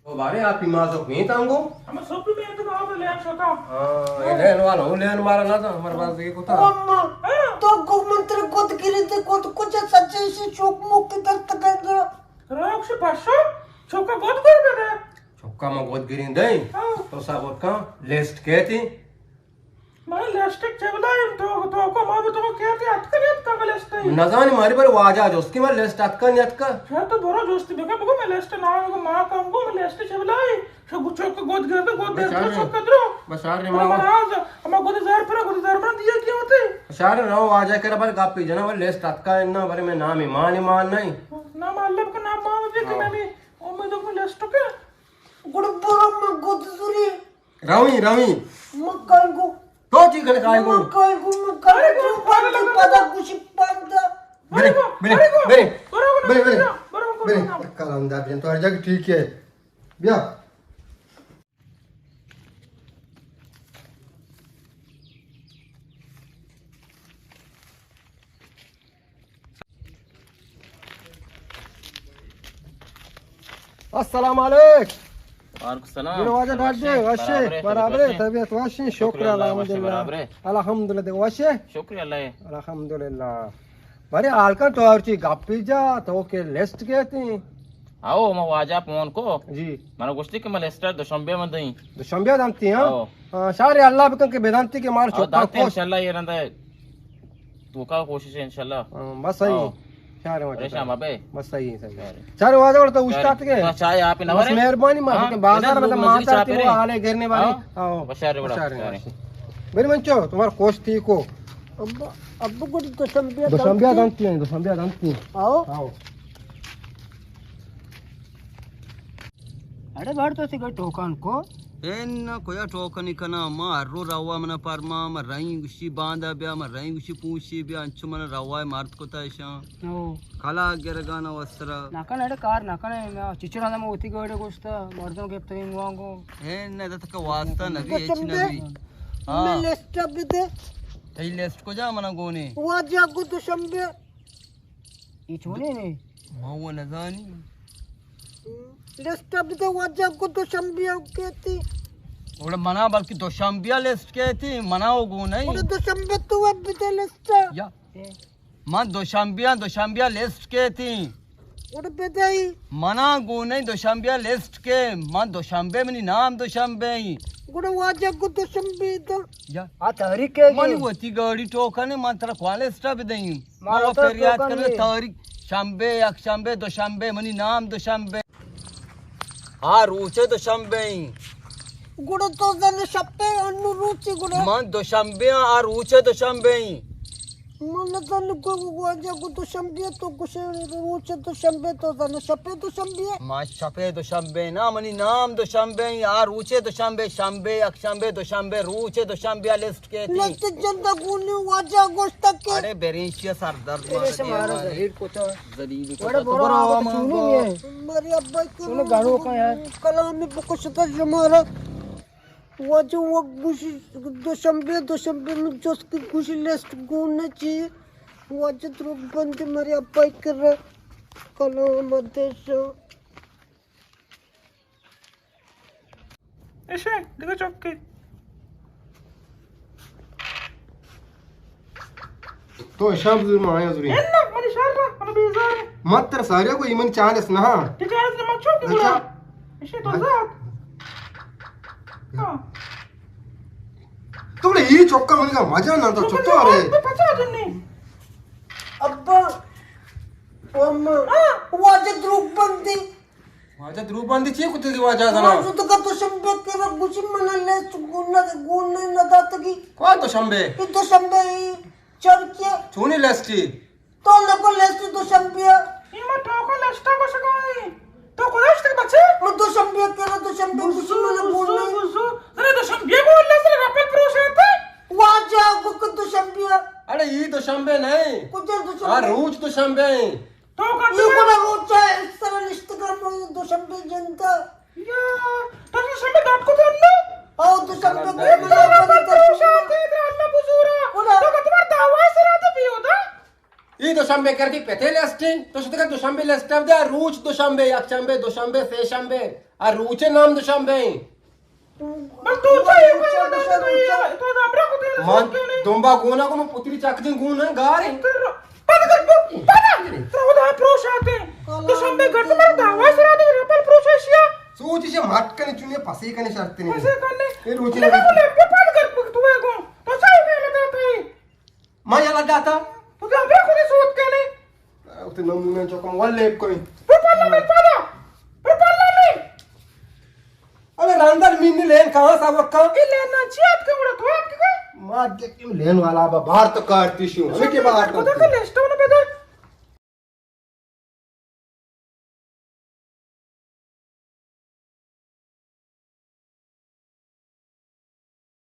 تو بارے آپ کی ماں سوک نہیں تانگو؟ ہمیں سوک بھی نہیں تانگو، آپ لین شکا۔ ہاں، یہ لین والا، وہ لین مارا نہ تھا، ہمارے پاس یہ کو تھا۔ او اماں، ہاں۔ تو گو من تر گد گری تے گد کجا سجے سے چوک موک کے درد گندرا۔ روک سے پشو، چوکا گد گر گئے۔ چوکا ما گد گرین دے، ہاں۔ تو صبر کن، لسٹ کہتی۔ من لسٹ چہ بلاہیں تو، تو کو ما تو کہتے اتکا نہیں اتکا لسٹ؟ نزانی ماری بر واجہ جوست کہ من لسٹ اتکا نہیں اتکا۔ شاید تو برو جوست بکن، بگو من لسٹ نہ، بگو ما کم گو من لسٹ چہ بلاہیں۔ شو چوک گود گرد گود در بشار تو چوک درو۔ بشار ری تو ماما۔ مراز، اما گود زار پر گود زار من دیا کیا ہوتے؟ بشار رو واجہ کر بر گپی جنا بر لسٹ اتکا انا بر میں نام ایمان ایمان نہیں۔ نام اللہ کا نام مان دے کہ ہاں۔ نامی امید کو لسٹ کا۔ گڑ برو من گود زوری۔ رویں، رویں۔ مکل گو۔ تو چی کنے کائے گو؟ مکل گو، مکل گو، پاندی پدا کچھ پاندا۔ برے، برے، برے۔ برے، برے۔ برے، برے۔ کلام دار جن تو ہر جگہ ٹھیک ہے۔ بیا۔ السلام علیکم۔ وعلیکم السلام۔ جی واجہ ڈاڈے، وشے، برابر ہے، طبیعت وشے، شکر الحمدللہ۔ الحمدللہ، وشے۔ شکر اللہ۔ الحمدللہ۔ بارے حال کن تو اور چی گپی جا، تو کے لسٹ کہتے ہیں؟ آؤ، ما واجہ فون کو۔ جی۔ من گوشتی کہ من لسٹ دوشنبے من دیں۔ دوشنبے دانتی، ہاں؟ آؤ۔ ہاں، شار اللہ بکن کہ بدانتی کہ مار آؤ، چوکا دانتی خوش۔ انشاءاللہ یہ رندا تو کا کوشش ہے انشاءاللہ۔ ہاں، بس صحیح۔ آؤ۔ شار واجہ۔ پریشان مبے۔ بس صحیح، صحیح۔ شار۔ شار واجہ اور تو استاد کے۔ تو چائے آپ نہ بس ورے؟ مہربانی، ما ہاں، کے بازار بدن میں تو ماتا چائے تی وہ پی۔ حالے گرنے والی۔ ہاں۔ آؤ۔ بس شار واجہ۔ بس شار۔ میرے منچو، تمہار کوش تھی کو۔ ابا، ابا گڑ دوشنبے دوشنبے دانتی۔ دانتی ہیں، دوشنبے دانتی ہیں۔ آؤ۔ آؤ۔ اڑے بار تو سی گڑ ٹوکان کو۔ اے نہ کویا ٹوکانی کنا، ما ہر رو روا منا پرما، ما رئیں گوشی باندا بیا، ما رئیں گوشی پوشی بیا، انچو منا روا مرد کتا ایشاں۔ او۔ کلا گرگانا وسرا۔ نہ کن اڑے کار نہ کن، چچرا ما ہوتی گڑے گوشتا، مردم گپتگیں وانگو۔ اے نہ دتک واسطہ نبی، ہچ نبی۔ ہاں۔ میں لسٹ بدے۔ تئی لسٹ کجا منا گونے؟ واجہ گو دوشنبے۔ اے چونیں نے؟ ما وہ نزانی۔ لسٹ بدے واجہ گو دوشنبے کہتی۔ اوڑے منا بلکہ دوشنبے لسٹ کہتی، منا وہ گو نہیں۔ اوڑے دوشنبے تو اب بدے لسٹ۔ یا۔ اے۔ من دوشنبے، دوشنبے لسٹ کہتی۔ گڑا بدئی۔ منا گو نہیں دوشنبے لسٹ کے، من دوشنبے، منی نام دوشنبے ہی۔ گڑا واجہ گو دوشنبے دا۔ یا۔ آ تاریخ کے من گے؟ وتی گاڑی ٹوکنے، من ترا کوا لسٹ بدئی؟ ما ما وہ تو فریاد ٹوکن کرنے گے۔ تاریخ شنبے، یک شنبے، دوشنبے، منی نام دوشنبے۔ آ روچے دوشنبے ایں۔ گڑا تو زن شپے انو روچے گڑا۔ من دوشنبے آں، آ روچے دوشنبے ایں۔ من نزان کو واجہ گو دوشنبے تو گوشے روچے دوشنبے تو زن شپے دوشنبے۔ ما شپے دوشنبے نا، منی نام دوشنبے ایں، آ روچے دوشنبے، شنبے، یک شنبے، دوشنبے، روچے دوشنبے لسٹ کیتی۔ لسٹ جندا گونی واجہ گوشتا کہ۔ اڑے برینچی سر درد مارا دیما۔ ذلیل کتا۔ ذلیل کتا۔ بڑا تو برا برا آواز آواز چونو ہے۔ مری ابا کو چونو گانو کا یار۔ کلام بکشتا شمارا۔ واجہ وک گوشی دوشنبے، دوشنبے من جست کی گوشی لسٹ گون چی۔ واجہ دروگ بندی مری ابا کر۔ کلام دیشا۔ ایشے، دگہ چکے۔ تو اشاں بزور ما آیاں زوریں۔ اے نہ، منی شر، منی بیزار۔ مت تر ساریا کو ایمن چالس نہ۔ تی چالس نہ مت چوک اچھا۔ گڑا۔ ایشے تو ذات۔ ہاں۔ تو بڑے یہ چوکا منی کا مزہ نہ تو چوکا چوکا رے۔ تو پچا جنی۔ ابا۔ او اماں۔ ہاں۔ واجہ دروگ بندی۔ واجہ دروگ بندی چی کتی دی واجہ زنا؟ واجہ تو کا دوشنبے کرا گوشی منا لسٹ گون نہ، گون نہ داتگی۔ کوا دوشنبے؟ یہ دوشنبے ہی چرکے۔ چونی لسٹی؟ تو لگو لسٹ دوشنبے۔ یہ ما ٹوکا لسٹا کو شکائی۔ تو کجا اشتگ بچے؟ من دوشنبے کرا دوشنبے گوشی منا گون نہ۔ بزو، بزو۔ ذرا دوشنبے کو اللہ سے رپل پروش ہے۔ واجہ کو دوشنبے۔ اڑے یہ دوشنبے نہیں۔ کجا دوشنبے؟ ہاں، روچ دوشنبے۔ تو کدی یہ گڑا روچا اس طرح انسٹاگرام میں دوشنبے جنتا۔ یا، تو دوشنبے گپ کو تو نہ؟ او دوشنبے کو یہ تو رپل پروش ہے، اللہ بزورا۔ گڑا۔ تو کدی مر دعوا سرا تو پیو دا؟ ای دوشنبے کردی پتے لسٹنگ، تو شتگا دوشنبے لسٹ اپ دے، روچ دوشنبے، یک شنبے، دوشنبے، سے شنبے۔ آ روچے نام دوشنبے ایں۔ بس تو چا اے کار کرتا ہے، تو ہمرا کو تیرے من ساتھ کیوں نہیں؟ دمبا گونا کو من پتری چک دیں گون ہے گارے۔ پد کر، پد کر۔ تو خدا پروش آتے۔ دوشنبے گھر تمہارا دعوا سرا دے، رپل پروش ہے شیا۔ سوچ اسے مٹ کنے چونے پسے کنے شرط نہیں۔ پسے کنے۔ اے روچے لگا نام۔ کو لیپ پے پد کر تو ہے گون۔ تو چا اے کار کرتا ہے؟ ما یلا داتا۔ تو کیا بے خودی سوت کنے؟ اتنے نمونے چوکم والے کوئی۔ پر پرلا میں پالا۔ پر پرلا میں۔ ابے راندر مین لین کہاں سا وکا؟ اے لین نا چی آپ کے اڑا تو آپ کے کوئی؟ ما دیکھ لین والا با باہر تو کارتی شو۔ ہمیں کے باہر تو خدا کا لسٹ ہونا پہ